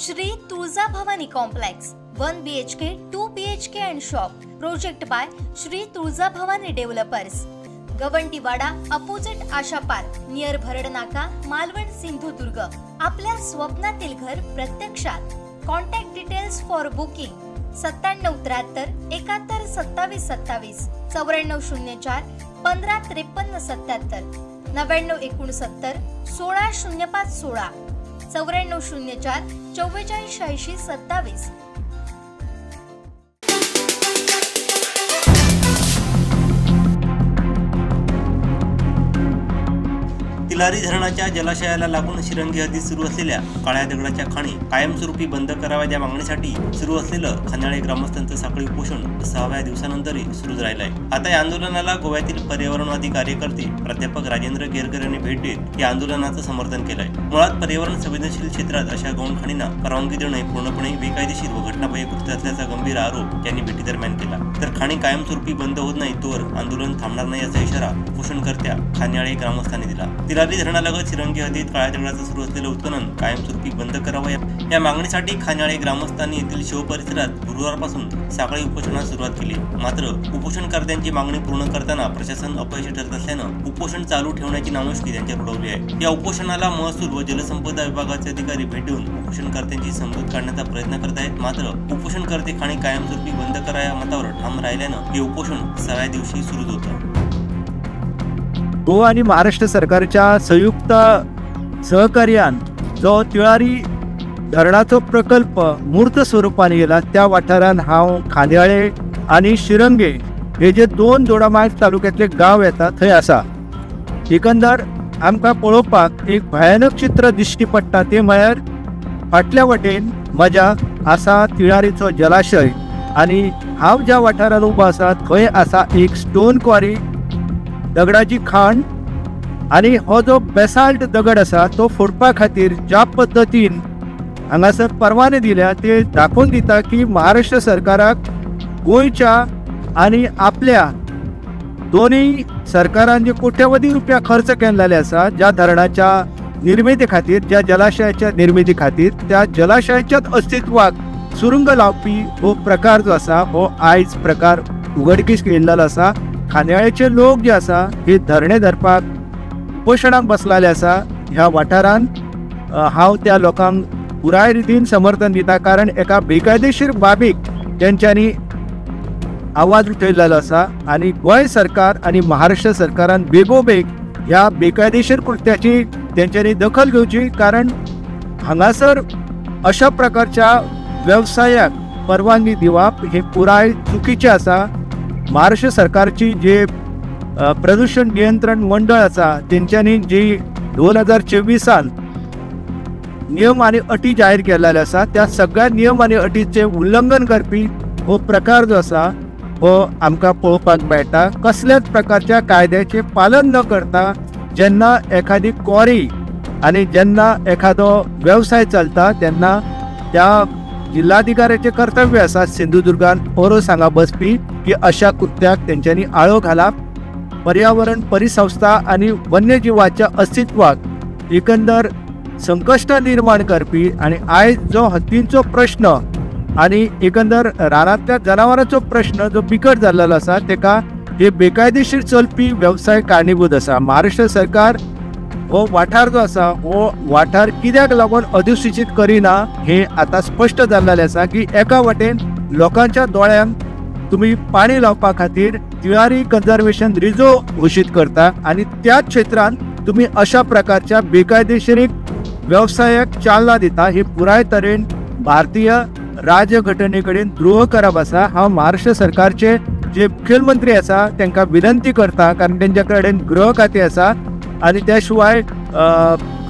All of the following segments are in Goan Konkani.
Shri Tulja Bhavani complex 1 BHK 2 BHK and shop. Project by Shri Tulja Bhavani developers, Gawandiwada, opposite Asha park, near Bharad Naka, Malvan, Sindhudurg. आपल्या स्वप्नातील घर प्रत्यक्षात. Contact details for booking 9773 71 27 27, 9404 15 53 77, 9969 16 05 16, 9404 44 86 27. Tilari धरणाच्या जलाशयाला लागून शिरंगी हद्दीत सुरू असलेल्या काळ्या दगडाच्या खाणी कायमस्वरूपी बंद कराव्या या मागणीसाठी सुरू असलेलं खन्याळे ग्रामस्थांचं साखळी उपोषण 6व्या दिवसानंतरही सुरूच राहिलं आहे. आता या आंदोलनाला गोव्यातील पर्यावरणवादी कार्यकर्ते प्राध्यापक राजेंद्र गेरकर यांनी भेट देत या आंदोलनाचं समर्थन केलंय. मुळात पर्यावरण संवेदनशील क्षेत्रात अशा गौण खाणींना परवानगी देणं हे पूर्णपणे बेकायदेशीर व घटनाबाह्य कृत्य असल्याचा गंभीर आरोप त्यांनी भेटीदरम्यान केला. तर खाणी कायमस्वरूपी बंद होत नाही तोवर आंदोलन थांबणार नाही असा इशारा उपोषणकर्त्या खान्याळे ग्रामस्थांनी दिला. तिलारी धरणालगत शिरंगी हद्दीत काळ्या दगडाचं सुरू असलेलं उत्खनन कायमस्वरूपी बंद करावं या मागणीसाठी खान्याळे ग्रामस्थांनी येथील शिव परिसरात गुरुवारपासून साखळी उपोषणास सुरुवात केली. मात्र उपोषणकर्त्यांची मागणी पूर्ण करताना प्रशासन अपयशी ठरत असल्यानं उपोषण चालू ठेवण्याची नामुष्की त्यांच्यावर उडवली आहे. या उपोषणाला महसूल व जलसंपदा विभागाचे अधिकारी भेट देऊन उपोषणकर्त्यांची समजूत काढण्याचा प्रयत्न करत आहेत. मात्र उपोषणकर्ते खाणी कायमस्वरूपी बंद करा या मतावर ठाम राहिल्यानं हे उपोषण 6व्या दिवशी सुरूच होतं. गोवा आणि महाराष्ट्र सरकारच्या संयुक्त सहकार्यान जो तिळारी धरणाचो प्रकल्प मूर्त स्वरूपान येला त्या वाठारान हांव खांद्याळे आनी शिरंगे हे जे दोन दोडामार्ग तालुक्यातले गांव येता थंय आसा. एकंदर आमकां पळोवपाक एक भयानक चित्र दिश्टी पडटा ते म्हळ्यार फाटल्या वटेन म्हज्या आसा तिळारीचो जलाशय आनी हांव ज्या वाठारान उबो आसा थंय आसा एक स्टोन क्वारी, दगडाची खाण आनी हो जो बेसाल्ट दगड आसा तो फोडपा खातीर ज्या पद्दतीन हांगासर परवाने दिल्या ते दाखोवन दिता की महाराष्ट्र सरकाराक गोंयच्या आनी आपल्या दोनूय सरकारान जे कोट्यवधी रुपया खर्च केलेले आसा ज्या धरणाच्या निर्मिती खातीर, ज्या जलाशयाच्या निर्मिती खातीर, त्या जलाशयाच्याच अस्तित्वाक सुरुंग लावपी हो प्रकार जो आसा हो आयज प्रकार उघडकीस येयल्लो आसा. खांद्याळेचे लोक जे आसा हे धरणे धरपाक उपोशणाक बसलेले आसा. ह्या वाठारान हांव त्या लोकांक पुराय रितीन समर्थन दिता, कारण एका बेकायदेशीर बाबीक तेंच्यांनी आवाज उठयलेलो आसा आनी गोंय सरकार आनी महाराष्ट्र सरकारान बेगोबेग ह्या बेकायदेशीर कृत्याची तेंच्यांनी दखल घेवची, कारण हांगासर अशा प्रकारच्या वेवसायाक परवानगी दिवप हे पुराय चुकीचें आसा. महाराष्ट्र सरकारची जे प्रदूषण नियंत्रण मंडळ आसा तेंच्यांनी जी 2024 नियम आनी अटी जाहीर केलेले आसा त्या सगळ्या नियम आनी अटीचें उल्लंघन करपी हो प्रकार जो आसा हो आमकां पळोवपाक मेळटा. कसल्याच प्रकारच्या कायद्याचें पालन न करता जेन्ना एखादी क्वॉरी आनी जेन्ना एखादो वेवसाय चलता तेन्ना त्या जिल्हाधिकाऱ्याचें कर्तव्य आसा सिंधुदुर्गान ओरोस हांगा बसपी की अशा कृत्याक तेंच्यांनी आळो घालप. पर्यावरण परिसंस्था आनी वन्यजिवाच्या अस्तित्वाक एकंदर संकश्ट निर्माण करपी आनी आयज जो हत्तींचो प्रश्न आनी एकंदर रानांतल्या जनावरांचो प्रश्न जो बिकट जाल्लो आसा तेका हे बेकायदेशीर चलपी वेवसाय कारणीभूत आसा. महाराष्ट्र सरकार हो वाठार जो आसा हो वाठार कित्याक लागून अधिसूचीत करिना हे आतां स्पश्ट जाल्लें आसा की एका वटेन लोकांच्या दोळ्यांक तुमी पाणी लावपा खातीर तिळारी कन्जर्वेशन रिजर्व घोशीत करता आनी त्याच क्षेत्रांत तुमी अशा प्रकारच्या बेकायदेशीर वेवसायाक चालना दिता. ही पुराय तरेन भारतीय राज्यघटने कडेन द्रोह करप आसा. हांव महाराष्ट्र सरकारचे जे मुखेलमंत्री आसा तांकां विनंती करता, कारण तेंच्या कडेन गृह खातें आसा आनी त्या शिवाय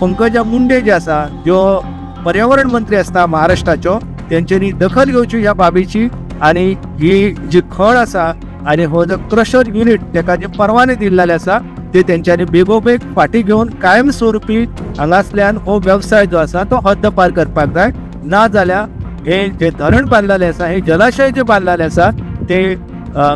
पंकजा मुंडे जे आसा ज्यो पर्यावरण मंत्री आसता महाराष्ट्राच्यो तेंच्यांनी दखल घेवची ह्या बाबीची आनी ही जी खण आसा आनी हो जो क्रशर युनिट तेका जे परवाने दिल्ले आसा ते तेंच्यांनी बेगोबेग फाटीं घेवन कायमस्वरूपी हांगासल्यान हो वेवसाय जो आसा तो हद्दपार करपाक जाय. ना जाल्यार हे जे धरण बांदलेलें आसा, हे जलाशय जे बांदलेले आसा ते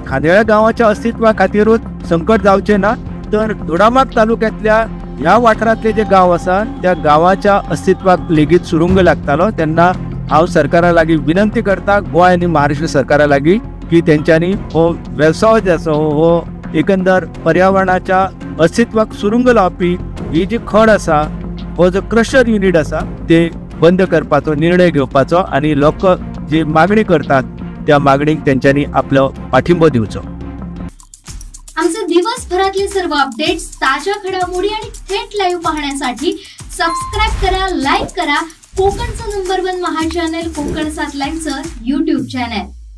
खांदेळ्या गांवाच्या अस्तित्वा खातीरूच संकट जावचें ना, तर दोडामार्ग तालुक्यांतल्या ह्या वाठारांतले जे गांव आसा त्या गांवाच्या अस्तित्वाक लेगीत सुरुंग लागतालो. तेन्ना हांव सरकारा लागीं विनंती करता, गोंय आनी महाराष्ट्र सरकारा लागीं, की तेंच्यांनी हो वेवसाय जो आसा हो एकंदर पर्यावरणाच्या अस्तित्वाक सुरुंग लावपी ही जी खण आसा, हो जो क्रशर युनीट आसा ते बंद करपाचो निर्णय घेवपाचो आनी लोक जी मागणी करतात त्या मागणीक तेंच्यांनी आपलो पाठिंबो दिवचो। आमचे दिवसभरातले सर्व अपडेट्स, ताज्या घडामोडी आणि थेट लाईव्ह पाहण्यासाठी सबस्क्राइब करा, लाईक करा। कोकणचं नंबर 1 महा चॅनल कोकण 7 लाईव्हचं यूट्यूब चॅनल।